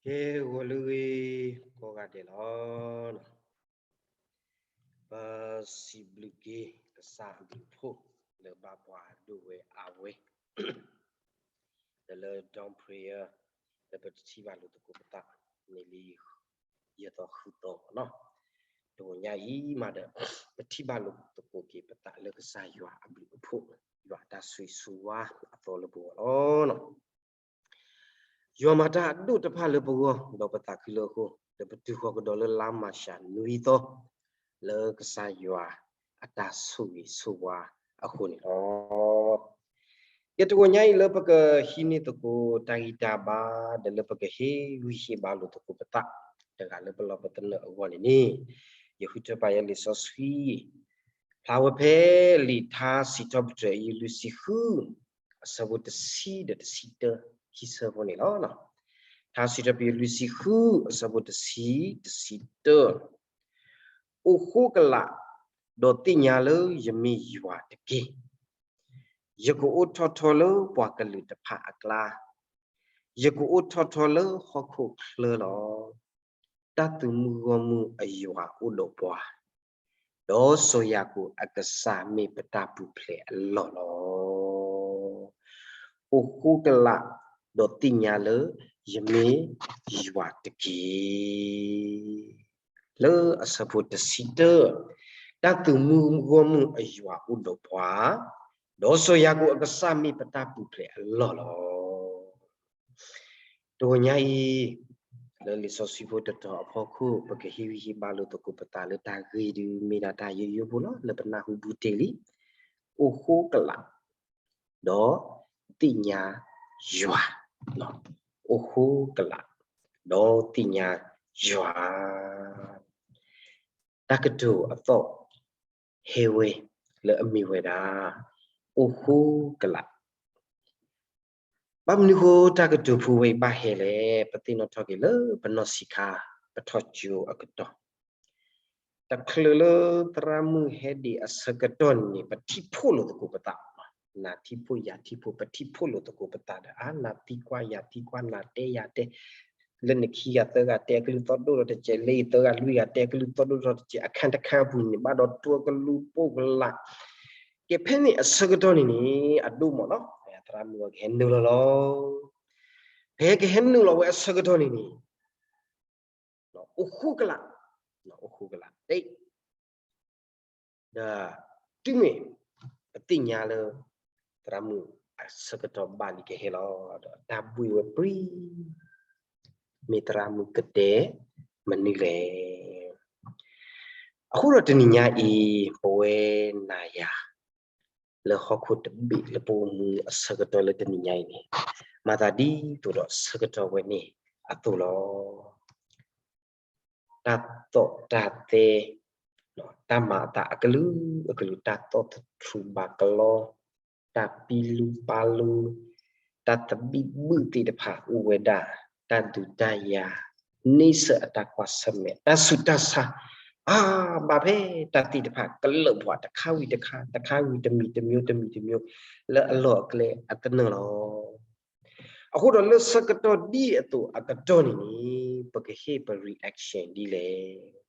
ကဲ ဂီၤလၢအဂ့ၤ ကိးဂၤဒဲးလီၤ. ပစံးဘျုးက့ၤကစၢ်အဘျုးအဖှိၣ် လၢဘၣ်ပှၤဒိၣ်ဝဲအါဝဲ ဒီးလၢ dawn prayer လၢပတထံၣ်ဘၣ်လိာ်သကိးပသးန့ၣ်လံ ယဲၢ်သီဃုသီလီၤ. တဂီၤညါအံၤမးဒီး ပထံၣ်ဘၣ်လိာ်သကိးက့ၤပသးလၢကစၢ်ယွၤအဘျုးအဖှိၣ် ယွၤအတၢ်ဆိၣ်ဂ့ၤဆိၣ်ဝါအသီလၢပဂီၢ်လီၤ. ယွၤမၤတၢ်အဒိၣ်တဖၣ်လၢပဂီၢ် ဒီးပသးခုလၢအဃိ ဒီးပတုၤဃီၤကဒီးလၢလါမၢ်ၡးနွံသီ လၢကစၢ်ယွၤအတၢ်ဆိၣ်ဂ့ၤဆိၣ်ဝါအဃိန့ၣ်လီၤ. ယတဂီၤညါအံၤလၢပကဟံးန့ၢ်သကိးတၢ်ဂံၢ်တၢ်ဘါ ဒီးလၢပကဟ့ၣ်ဂံၢ်ဟ့ၣ်ဘါလိာ်သကိးပသး တဂၤလၢပလီၢ်ပသနၢၣ်အဂီၢ်န့ၣ်န့ၣ် ယဃုထၢပာ်ယဲလံာ်စီဆှံ ဖျါဝဲဖဲလံာ်ထါစံးထီၣ်ပတြၢၤအယုၢ်လွံၢ်ဆံဃု အဆၢဖိတဆံဒီးတဆံတၢ ခံဆၢဖိန့ၣ်လီၤ. ထါစံးထီၣ်ပတြၢၤလွံၢ်ဆံဃု အဆၢဖိတဆံ တဆံတၢ အိၣ်ဃိကလာ် ဒီးသ့ၣ်ညါလၢယမ့ၢ်ယွၤတက့ၢ်. ယကအိးထီၣ်ထီလၢပှၤကလုာ်တဖၣ်အကျါ, ယကအိးထီၣ်ထီလၢဟီၣ်ခိၣ်ချၢလီၤ. တၢ်သုးမုၢ်ဂီၢ်မုၢ်အယွၤအိၣ်ဒီးပှၤ, ဒီးစီၤယၤကိာ်အကစၢ်မ့ၢ်ပတၢ်ပူၤဖျဲးအလီၢ်လီၤ. အိၣ်ဃိကလာ် ဒီးသ့ၣ်ညါလၢယမ့ၢ်ယွၤတက့ၢ်. လၢအဆၢဖိတဆံတၢ, တၢ်သုးမုၢ်ဂီၢ်မုၢ်အယွၤအိၣ်ဒီးပှၤ, ဒီးစီၤယၤကိာ်အကစၢ်မ့ၢ်ပတၢ်ပူၤဖျဲးအလီၢ်လီၤ. တဂီၤညါအံၤ လၢလံာ်စီဆှံဖိတတီၤအဖီခိၣ် ပကဟ့ၣ်ဂံၢ်ဟ့ၣ်ဘါလိာ်သကိးပသးလၢတၢ်ဂ့ၢ်ဒုးမ့ၢ်ဒၣ်တၢ်ယိယိဖိလီၤ လၢပနၢ်ဟူဘူးတ့ၢ်လံ. အိၣ်ဃိကလာ် ဒီးသ့ၣ်ညါယွၤ, အိၣ်ဃိကလာ် ဒီးသ့ၣ်ညါယွၤ. တၢ်ကတိၤအသီၣ်ဟဲဝဲလၢအမ့ၢ်ဝဲဒၣ် အိၣ်ဃိကလာ်. ဘၣ်မနုၤဃိတၢ်ကတိၤဖိဝဲအံၤဘၣ်ဟဲလဲၣ်, ပသ့ၣ်နီၣ်ထီၣ်က့ၤလၢပနီၢ်ဆံးခါ ပထီၣ်ကၠိအကတီၢ် တချုးလၢသရၣ်မုၣ်ဟဲဒံးအဆၢကတီၢ်န့ၣ် ပထံၣ်ဖှိၣ်လိာ်သကိးပသး, နၤထံၣ်ဖှိၣ်ယၤထံၣ်ဖှိၣ် ပထံၣ်ဖှိၣ်လိာ်သကိးပသးဒီး အါ နၤသံကွၢ်ယၤသံကွၢ် နၤတဲယၤတဲ, လၢနခံဂၤသၢဂၤတဲအကလုၢ်သီၣ်ဒိၣ်ထီၣ်တစဲး လၢယသၢဂၤလွံၢ်ဂၤတဲအကလုၢ်သီၣ်ဒိၣ်ထီၣ်တစဲး အခါတခါအပူၤန့ၣ် ဘၣ်ဒီးတိၢ်ကလူၤပိၢ်ကလာ် ကဲဖဲန့ၣ်အဆၢကတီၢ်န့ၣ်န့ၣ် အဒိၣ်မးလီၤ. သရၣ်မုၣ်အကဟဲနုာ်လီၤလီၤ. ဖဲကဟဲနုာ်လီၤဝဲအဆၢကတီၢ်န့ၣ်န့ၣ် အိၣ်ဃိကလာ်, အိၣ်ဃိကလာ်တ့ၢ်, ဒီးတုၤမ့ၢ်အသ့ၣ်ညါလၢ သရၣ်မုၣ်အဆၢကတီၢ်ဘၣ်လံကဟဲလီၤ ဒီးတၢ်ဘှ့ၣ်ဝဲပြံ မ့ၢ်သရၣ်မုၣ်ကတဲမနုၤလဲၣ်. အဃိဒီးတနံၤညါအံၤ ပဝဲနၤယၤ လၢဟီၣ်ခိၣ်တဘ့ၣ်လၢပအိၣ်မူအဆၢကတီၢ်လၢတနံၤညါအံၤန့ၣ် မၤသးဒ်သိးဒီးဆၢကတီၢ်ဝဲန့ၣ်အသိးလီၤ. တၢ်သီၣ်တၢ်သဲ, တၢ်မၤအသးအကလုာ်ကလုာ်, တၢ်သီၣ်သထြူးဘၣ်ကလီ, တၢ်ပံလူပၤလူ, တၢ်သဘံၣ်ဘုၣ်သ့ၣ်တဖၣ်အိၣ်ဝဲဒၣ်, တၢ်ဒုးတၢ်ယၤ, န့ဆၢၣ်အတၢ်ကွၢ်ဆၢၣ်မဲာ်, တၢ်ဆူးတၢ်ဆါ, အါ ဘၣ်ဖဲတၢ်သ့ၣ်တဖၣ်ကလၢာ်ပှၤတခါဝံၤတခါ, တခါဝံၤတမံၤတမံၤ, တမံၤတမံၤ, လၢအလီၢ်အကျဲအသနၢၣ်လီၤ. အဃိဒီးလၢဆၢကတီၢ်ဒ်အသိးအကတီၢ်န့ၣ်န့ၣ် ပကဟ့ၣ်ပ reaction ဒ်လဲၣ်.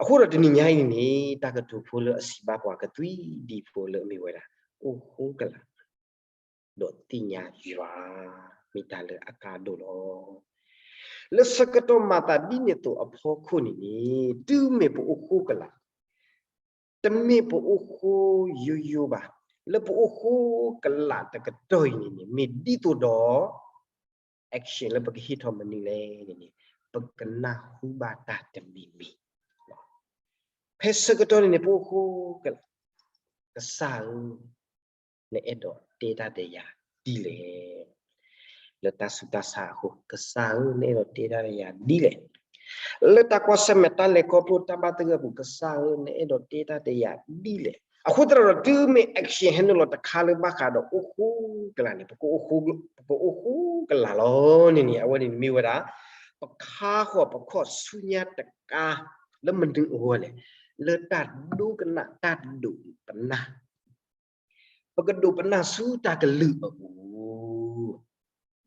အဃိဒီးတနံၤညါအံၤန့ၣ် တၢ်ကတိၤဖိလၢအစံးဘၣ်ပှၤကသွံဒံးဖိလၢအမ့ၢ်ဝဲဒၣ် အိၣ်ဃိကလာ် ဒီးသ့ၣ်ညါယွၤ မ့ၢ်တၢ်လၢအကါဒိၣ်လီၤ. လၢဆၢကတီၢ်မၤသးဒ်န့ၣ်အသိးအဖီခိၣ်န့ၣ်န့ၣ် တုၤမ့ၢ်ပအိၣ်ဃိကလာ် တမ့ၢ်ပအိၣ်ဃိယိယိဘၣ်, လၢပအိၣ်ဃိကလာ်တကတီၢ်အံၤန့ၣ်န့ၣ် မ့ၢ်ဒ်သိးဒီး action လၢပကဟ့ၣ်ထီၣ်မနုၤလဲၣ်န့ၣ်န့ၣ် ပကနၢ်ဟူဘၣ်တၢ်တမံၤမံၤ. ဖဲဆၢကတီၢ်န့ၣ်န့ၣ် ပအိၣ်ဃိကလာ်, ကစၢ်ဧၢ, နအဲၣ်ဒိးတဲတၢ်ဒီးယၤဒ်လဲၣ်. လၢတၢ်ဆူးတၢ်ဆါအဃိ ကစၢ်ဧၢ, နအဲၣ်ဒိးတဲတၢ်ဒီးယၤဒ်လဲၣ်. လၢတၢ်ကွၢ်ဆၢၣ်မဲာ်တၢ်လဲၤခီဖျိတၢ်ဘၣ်သဂၢၢ်အပူၤ ကစၢ်ဧၢ, နအဲၣ်ဒိးတဲတၢ်ဒီးယၤဒ်လဲၣ်. အဃိသတးဒီး တုၤမ့ၢ် action ဟဲနုာ်လီၤတခါလၢဘၣ်ဃးဒီးအိၣ်ဃိကလာ်န့ၣ် ပကအိၣ်ဃိကလာ်လီၤန့ၣ်န့ၣ် အဝဲန့ၣ်မ့ၢ်ဝဲဒၣ် ပခါဃီၤပခီၣ်ဆူညါတကါ လၢမနုၤအဂီၢ်လဲၣ်, လၢတၢ်ဒိကနၣ်တၢ်ဒိးပနၢ် ပကဒိးပနၢ်ဆူတၢ်ကလုၢ်အပူ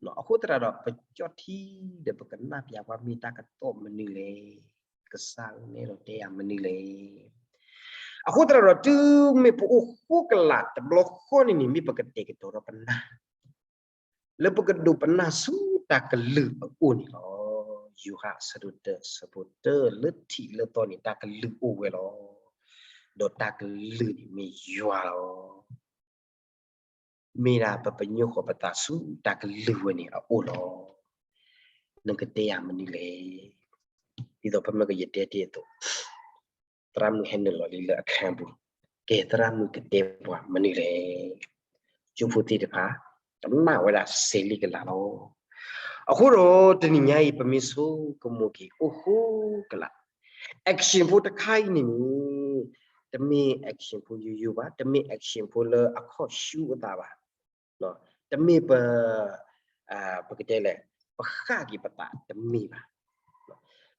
ၤ, အဃိသတးဒီး ပကၠီထံဒီးပကနၣ်ပျးပှၤမ့ၢ်တၢ်ကတီၢ်မနုၤလဲၣ်, ကစၢ်ဧၢ နအဲၣ်ဒိးတဲယၤမနုၤလဲၣ်. အဃိသတးဒီး တုၤမ့ၢ်ပအိၣ်ဃိကလာ်တဘျီဃီန့ၣ်န့ၣ် မ့ၢ်ပကတဲာ်ကတီၤဒီးပနၢ် လၢပကဒိးပနၢ်ဆူတၢ်ကလုၢ်အအိၣ်န့ၣ်လီၤ. ယိၤဟၣ်အဆၢဒိၣ်တၢ အဆၢဖိတၢ လၢထံးလၢသီန့ၣ် တၢ်ကလုၢ်အိၣ်ဝဲလီၤ. ဒီးတၢ်ကလုၢ်န့ၣ်မ့ၢ်ယွၤလီၤ. မ့ၢ်ဒၣ်ပပညိၣ်ဃီၤပသးဆူတၢ်ကလုၢ်ဝဲန့ၣ်အအိၣ်လီၤ. နကတဲယၤမနုၤလဲၣ်. ဒ်သိးပမ့ၢ်ကယတဲတ့ၢ်အသိး သရၣ်မုၣ်ဟဲနုာ်လီၤလံလၢအခါပူၤ, ကဲ သရၣ်မုၣ်ကတဲပှၤမနုၤလဲၣ်. ကၠိဖိသ့ၣ်တဖၣ် ကနၣ်ဝဲဒၣ်စဲးလံကလၤလီၤ. အဃိဒီးတနံၤညါအံၤ ပမ့ၢ်ဆိကမိၣ်က့ၤအိၣ်ဃိကလာ် action ဖိတခါအံၤန့ၣ်န့ၣ် တမ့ၢ် action ဖိယိယိဘၣ်, တမ့ၢ် action ဖိလၢအခီၣ်ဆူအသးဘၣ်, တမ့ၢ်ပ ပကတဲလဲၣ် ပဃၣ်က့ၤပသးတမ့ၢ်ဘၣ်.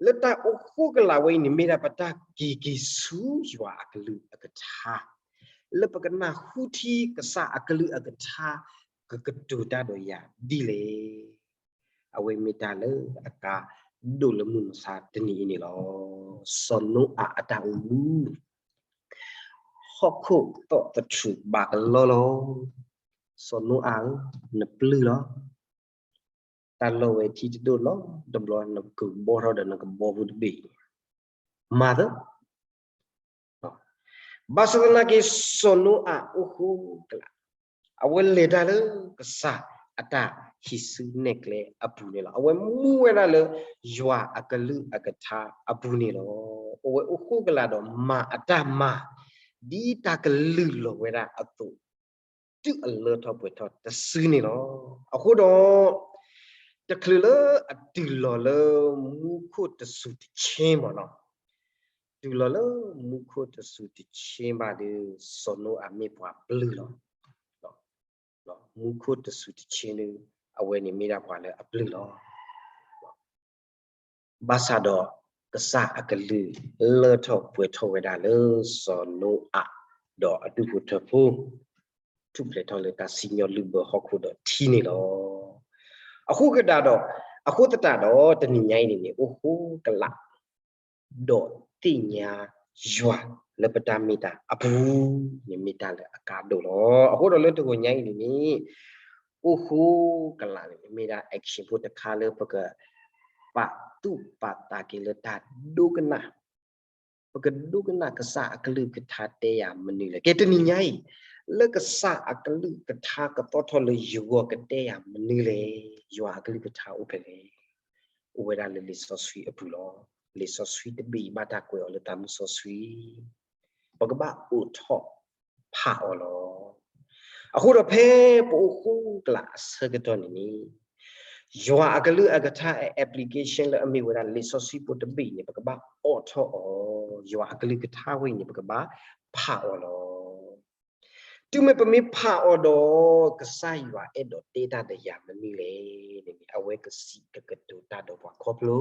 လၢတၢ်အိၣ်ဃိကလာ်ဝဲအံၤန့ၣ် မ့ၢ်ဒၣ်ပတၢ်က့ၤက့ၤဆူယွၤအကလုၢ်အကထါ, လၢပကနၢ်ဟူထံကစၢ်အကလုၢ်အကထါ ကကတိၤတၢ်ဒီးယၤဒ်လဲၣ်. အဝဲမ့ၢ်တၢ်လၢအကါဒိၣ်လၢမုၢ်မဆါတနံၤအံၤန့ၣ်လီၤ. စီၤနိအၤအတၢ်အိၣ်မူ, ဟီၣ်ခိၣ်သီၣ်သထြူးဘၣ်ကလီလီၤ. စီၤနိအၤဧၢ, နပျုၢ်လီၤ. တၢ်လီၢ်ဝဲထံတဒိၣ်နီတဘျီ နကဘီထီၣ်ဒီးနကဘီဖိတဘ့ၣ်အံၤ မၤသၢ ဘၣ်ဆၣ်သနာ်က့ စီၤနိအၤအိၣ်ဃိကလာ်, အဝဲလဲၤတၢ်လၢကစၢ်အတၢ်ဟံးစုနဲၣ်ကျဲအပူၤန့ၣ်လီၤ. အဝဲမူဝဲဒၣ်လၢယွၤအကလုၢ်အကထါအပူၤန့ၣ်လီၤ. အဝဲအိၣ်ဃိကလာ်ဒီးမၤအတၢ်မၤ ဒ်တၢ်ကလုၢ်လီၤဝဲဒၣ်အသိး တုၤအလၢထီၣ်ပှဲၤထီၣ်တစုန့ၣ်လီၤ. အဃိဒီး တချုးလၢအတုၤလီၤလၢမူခိၣ်တစူၤတဆ့ဘၣ်နီၤ, တုၤလီၤလၢမူခိၣ်တစူၤတဆ့ဘၣ်ဒီး စီၤနိအၤမ့ၢ်ပှၤပျုၢ်လီၤ. မူခိၣ်တစူၤတဆ့ဒီး အဝဲန့ၣ်မ့ၢ်ဒၣ်ပှၤလၢအပျုၢ်လီၤ. ဘၣ်ဆၣ်ဒီး ကစၢ်အကလုၢ်လၢထီၣ်ပှဲၤထီၣ်ဝဲဒၣ်လၢစီၤနိအၤ ဒီးအဒူၣ်ဖိထၢဖိ ထူၣ်ဖျဲးထီၣ်လၢတၢ်စံၣ်ညီၣ်လုၢ်ဘၢဟီၣ်ခိၣ်ဒီးထံန့ၣ်လီၤ. အဃိကဒၣ်ဒီး အဃိသတးဒီး တနံၤညါအံၤန့ၣ်န့ၣ် အိၣ်ဃိကလာ် ဒီးသ့ၣ်ညါယွၤလၢပတၢ်မ့ၢ်တၢ်အပူၤ န့ၣ်မ့ၢ်တၢ်လၢအကါဒိၣ်လီၤ. အဃိဒီးလၢတဂီၤညါအံၤန့ၣ်န့ၣ် အိၣ်ဃိကလာ်န့ၣ် မ့ၢ်ဒၣ် action ဖိတခါလၢပက ပာ်သူၣ်ပာ်သးက့ၤလၢတၢ်ဒိကနၣ်, ပကဒိကနၣ်ကစၢ်အကလုၢ်ကထါတဲယၤမနုၤလဲၣ်. ကဲတနံၤညါအံၤ လၢကစၢ်အကလုၢ်ကထါကသီၣ်ထီၣ်လၢယဂီၢ်ကတဲယၤမနုၤလဲၣ်. ယွၤအကလုၢ်ကထါအိၣ်ဖဲလဲၣ်. အိၣ်ဝဲဒၣ်လၢလံာ်စီဆှံအပူၤလီၤ. လံာ်စီဆှံတဘ့ၣ်အံၤဘၣ်တၢ်ကွဲးအီၤလၢသးမုၢ်စီဆှံ ပကဘၣ်အိးထီၣ်ဖးအီၤလီၤ. အဃိဒီးဖဲပအိၣ်ဃိကလာ်အဆၢကတီၢ်န့ၣ်န့ၣ် ယွၤအကလုၢ်အကထါအ application လၢအမ့ၢ်ဝဲဒၣ်လံာ်စီဆှံဖိတဘ့ၣ်အံၤန့ၣ် ပကဘၣ်အိးထီၣ်အီၤ, ယွၤအကလုၢ်ကထါဝဲအံၤန့ၣ် ပကဘၣ်ဖးအီၤလီၤ. တုၤမ့ၢ်ပမ့ၢ်ဖးအီၤဒီး ကစၢ်ယွၤအဲၣ်ဒိးတဲတၢ်ဒီးယၤမနုၤလဲၣ်န့ၣ် အဝဲကစံးကကတိၤတၢ်ဒီးပှၤခီဖျိ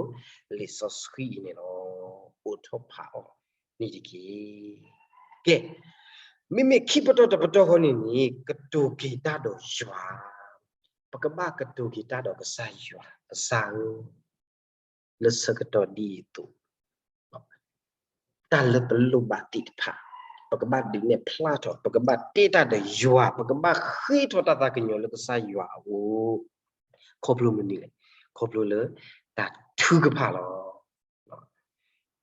လံာ်စီဆှံအံၤန့ၣ်လီၤ. အိးထီၣ်ဖးအီၤန့ၣ်တက့ၢ်. ကဲ, မ့မ့ၢ်ခံပတီၢ်တပတီၢ်ဃီန့ၣ်န့ၣ် ကတိၤက့ၤတၢ်ဒီးယွၤ, ပကဘၣ်ကတိၤက့ၤတၢ်ဒီးကစၢ်ယွၤ, ကစၢ်ဧၢ, လၢဆၢကတီၢ်ဒ်အံၤအသိး တၢ်လၢပလိၣ်ဘၣ်သ့ၣ်တဖၣ် ပကဘၣ်ဒုးနဲၣ်ဖျါထီၣ်, ပကဘၣ်တဲတၢ်ဒီးယွၤ, ပကဘၣ်ဃ့ထီၣ်တၢ်သးကညီၤလၢကစၢ်ယွၤအအိၣ်, ခီဖျိမနုၤလဲၣ်, ခီဖျိလၢတၢ်ထုကဖၣ်လီၤ.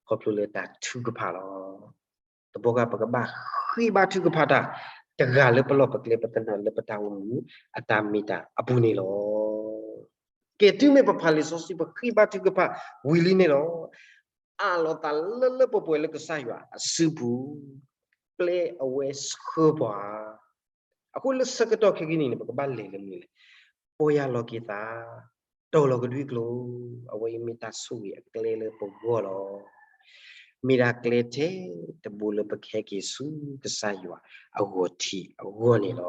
ခီဖျိလၢတၢ်ထုကဖၣ်လီၤ. တဘျီဃီ ပကဘၣ်ဃ့ဘါထုကဖၣ်တၢ် တဂၤလၢပလီၢ်ပကျဲ ပသနၢၣ်လၢပတၢ်အိၣ်မူအတၢ်မ့ၢ်တၢ်အပူၤန့ၣ်လီၤ. ကဲ တုၤမ့ၢ်ပဖးလံာ်စီဆှံ ပဃ့ဘါထုကဖၣ်ဝံၤလံန့ၣ်လီၤ. အးလီၤသးလၢလၢပှဲၤပှဲၤလၢကစၢ်ယွၤအစုပူၤ, ပျဲအဝဲဆှၢပှၤ အဃိလၢဆၢကတီၢ်ခဲကနံၣ်န့ၣ် ပကဘၣ်လဲၤလၢမနုၤလဲၣ်, ပီၢ်ယၢ်လီၤက့ၤသး, တီၢ်လီၤကဒွံကျိာ်, အဝဲအံၤမ့ၢ်တၢ်ဆိၣ်ဂ့ၤအကျဲလၢပဂီၢ်လီၤ. မ့ၢ်ဒၣ်ကျဲထဲတဘိလၢပကဟဲက့ၤဆူကစၢ်ယွၤအဂီၤထံးအဂီၢ်န့ၣ်လီ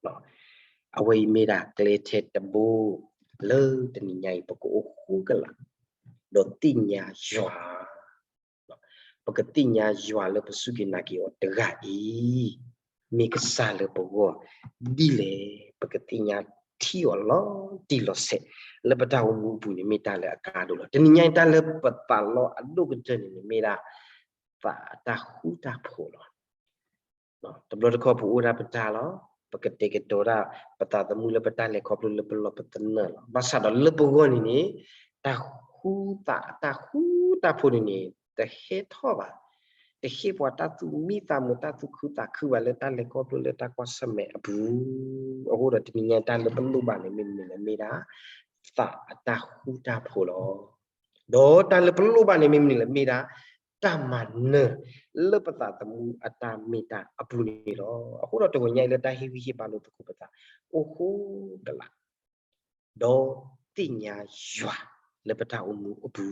ၤ. အဝဲအံၤမ့ၢ်ဒၣ်ကျဲထဲတဘိ လၢတနံၤညါအံၤ ပကအိၣ်ဃူကလာ် ဒီးသ့ၣ်ညါယွၤ ပကသ့ၣ်ညါယွၤလၢပစူၢ်က့ၤနာ်က့ၤအီၤတဂၤအံၤ မ့ၢ်ကစၢ်လၢပဂီၢ်ဒ်လဲၣ်. ပကသ့ၣ်ညါ ပကထံၣ်အီၤလီၤတံၢ်လီၤဆဲး လၢပတၢ်အိၣ်မူအပူၤန့ၣ် မ့ၢ်တၢ်လၢအကါဒိၣ်လီၤ. တနံၤညါအံၤ တၢ်လၢပသးလီအဒိၣ်ကတၢၢ်န့ၣ်န့ၣ် မ့ၢ်ဒၣ် သးအတၢ်ဃူတၢ်ဖိးလီၤ. တဘျီတခီၣ်ပအိၣ်ဒၣ်ပတၢ်လီၤ, ပကတဲာ်ကတီၤဒၣ် ပသးသမူလၢပတၢ်လဲၤခီဖျိလၢပလီၢ်ပသနၢၣ်လီၤ. ဘၣ်ဆၣ်ဒီးလၢပဂီၢ်န့ၣ်န့ၣ် တၢ်ဃူသး တၢ်ဃူတၢ်ဖိးန့ၣ်န့ၣ် တဟဲထီၣ်ဘၣ်, တဟ့ၣ်ပှၤတၢ်သူၣ်မံသးမုာ် တၢ်သူၣ်ခုသးခုဘၣ် လၢတၢ်လဲၤခီဖျိလၢတၢ်ကွၢ်ဆၢၣ်မဲာ်အပူၤ. အဃိဒီးတနံၤညါ တၢ်လၢပလိၣ်ဘၣ်န့ၣ် မ့ၢ်မနုၤလဲၣ်, မ့ၢ်ဒၣ် သးအတၢ်ဃူတၢ်ဖိးလီၤ. ဒီးတၢ်လၢပလိၣ်ဘၣ်န့ၣ် မ့ၢ်မနုၤလဲၣ်, မ့ၢ်ဒၣ် တၢ်မၤနၢၤ လၢပသးသမူအတၢ်မ့ၢ်တၢ်အပူၤန့ၣ်လီၤ. အဃိဒီးတဂီၤညါအံၤ လၢတၢ်ဟ့ၣ်ဂံၢ်ဟ့ၣ်ဘါလိာ်သကိးပသး အိၣ်ဃိကလာ် ဒီးသ့ၣ်ညါယွၤ လၢပတၢ်အိၣ်မူအပူ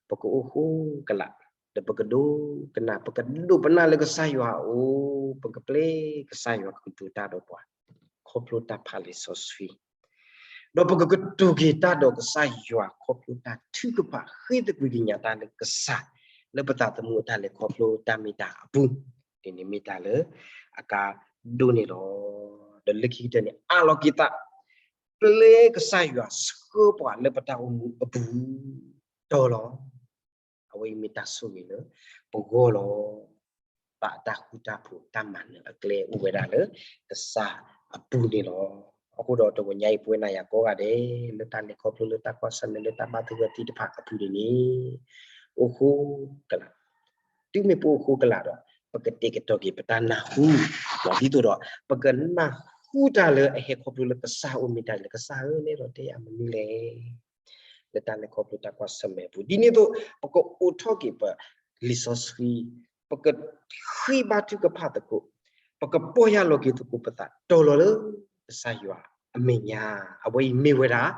ၤ, ပကအိၣ်ဃိကလာ် ဒီးပကဒိကနၣ်, ပကဒိကနၣ်လၢကစၢ်ယွၤအအိၣ်, ပကပျဲကစၢ်ယွၤကတိၤတၢ်ဒီးပှၤ ခီဖျိတၢ်ဖးလံာ်စီဆှံ, ဒီးပကကတိၤက့ၤတၢ်ဒီးကစၢ်ယွၤ ခီဖျိတၢ်ထုကဖၣ် ဃ့သကွံာ်ကညးတၢ်လၢကစၢ် လၢပသးသမူအတၢ်လဲၤခီဖျိတၢ်မ့ၢ်တၢ်အပူၤ, န့ၣ်န့ၣ်မ့ၢ်တၢ်လၢအကါဒိၣ်န့ၣ်လီၤ. ဒီးလၢခံကတၢၢ်န့ၣ် အးလီၤက့ၤသး ပျဲကစၢ်ယွၤဆှၢပှၤလၢပတၢ်အိၣ်မူအပူၤ တီၤလီၤ. အဝဲအံၤမ့ၢ်တၢ်ဆိၣ်ဂ့ၤလၢပဂီၢ်လီၤ. ပတၢ်ဃူတၢ်ဖိး တၢ်မၤနၢၤအကျဲအိၣ်ဝဲဒၣ်လၢ ကစၢ်အပူၤန့ၣ်လီၤ. အဃိဒီးတဂီၤညါအံၤ ပဝဲနၤယၤကိးဂၤဒဲး လၢတၢ်လဲၤခီဖျိလၢတၢ်ကွၢ်ဆၢၣ်မဲာ်လၢတၢ်ဘၣ်သဂၢၢ်သ့ၣ်တဖၣ်အပူၤန့ၣ်န့ၣ် အိၣ်ဃိကလာ်, တုၤမ့ၢ်ပအိၣ်ဃိကလာ်ဒီး ပကတဲာ်ကတီၤက့ၤပတၢ်နၢ်ဟူ, ဒ်သိးဒီး ပကနၢ်ဟူတၢ်လၢအဟဲခီဖျိလၢကစၢ်အအိၣ်မ့ၢ်တၢ်လၢ ကစၢ်ဧၢ နအဲၣ်ဒိးတဲယၤမနုၤလဲၣ် လၢတၢ်လဲၤခီဖျိတၢ်ကွၢ်ဆၢၣ်မဲာ်အပူၤ, ဒ်န့ၣ်အသိး ပကအိးထီၣ်က့ၤပလံာ်စီဆှံ, ပကဃ့ဘါထုကဖၣ်သကိး, ပကပီၢ်ယၢ်လီၤက့ၤသကိးပသး တီၤလီၤလၢကစၢ်ယွၤအမဲာ်ညါ, အဝဲအံၤမ့ၢ်ဝဲဒၣ်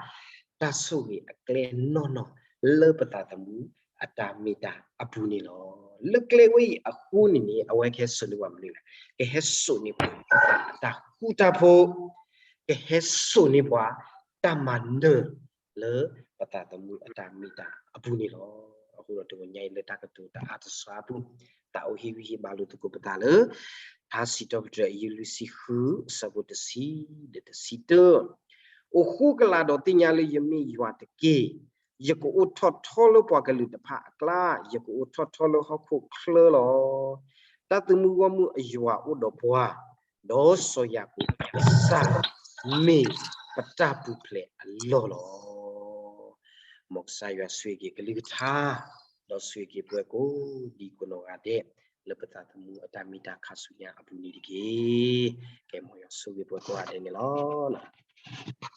တၢ်ဆိၣ်ဂ့ၤအကျဲနီၢ်နီၢ် လၢပသးသမူအတၢ်မ့ၢ်တၢ်အပူၤန့ၣ်လီၤ. လၢကျဲဝဲအံၤအဃိန့ၣ်န့ၣ် အဝဲကဟဲစိာ်န့ၢ်ပှၤမနုၤလဲၣ်, ကဟဲစိာ်န့ၢ်ပှၤ တၢ်ဃူတၢ်ဖိး, ကဟဲစိာ်န့ၢ်ပှၤ တၢ်မၤနၢၤ လၢပသးသမူအတၢ်မ့ၢ်တၢ်အပူၤန့ၣ်လီၤ. အဃိဒီးတဂီၤညါအံၤ လၢတၢ်ကတိၤတအါတစှၤအပူၤ, တၢ်အိၣ်ဟ့ၣ်ဂံၢ်ဟ့ၣ်ဘါလိာ်သကိးပသးလၢ ထါစံးထီၣ်ပတြၢၤ အယုၢ်လွံၢ်ဆံဃု အဆၢဖိတဆံဒီးတဆံတၢ, အိၣ်ဃိကလာ်ဒီးသ့ၣ်ညါလၢယမ့ၢ်ယွၤတက့ၢ်. ယကအိၣ်ထီၣ်ထီလၢပှၤကလုာ်တဖၣ်အကျါ, ယကအိၣ်ထီၣ်ထီလၢဟီၣ်ခိၣ်ချၢလီၤ. တၢ်သုးမုၢ်ဂီၢ်မုၢ်အယွၤအိၣ်ဒီးပှၤ, ဒီးစီၤယၤကိာ်အကစၢ် မ့ၢ်ပတၢ်ပူၤဖျဲးအလီၢ်လီၤ. မ်ကစၢ်ယွၤဆိၣ်ဂ့ၤက့ၤကလုၢ်ကထါ, ဒီးဆိၣ်ဂ့ၤက့ၤပှၤကိးဒံကိးနီၢ်ဂၤဒဲး လၢပသးသမူအတၢ်မ့ၢ်တၢ်ခါဆူညါအပူၤန့ၣ်တက့ၢ်. ကဲ မ်ယွၤဆိၣ်ဂ့ၤပှၤကိးဂၤဒဲးန့ၣ်လီၤ.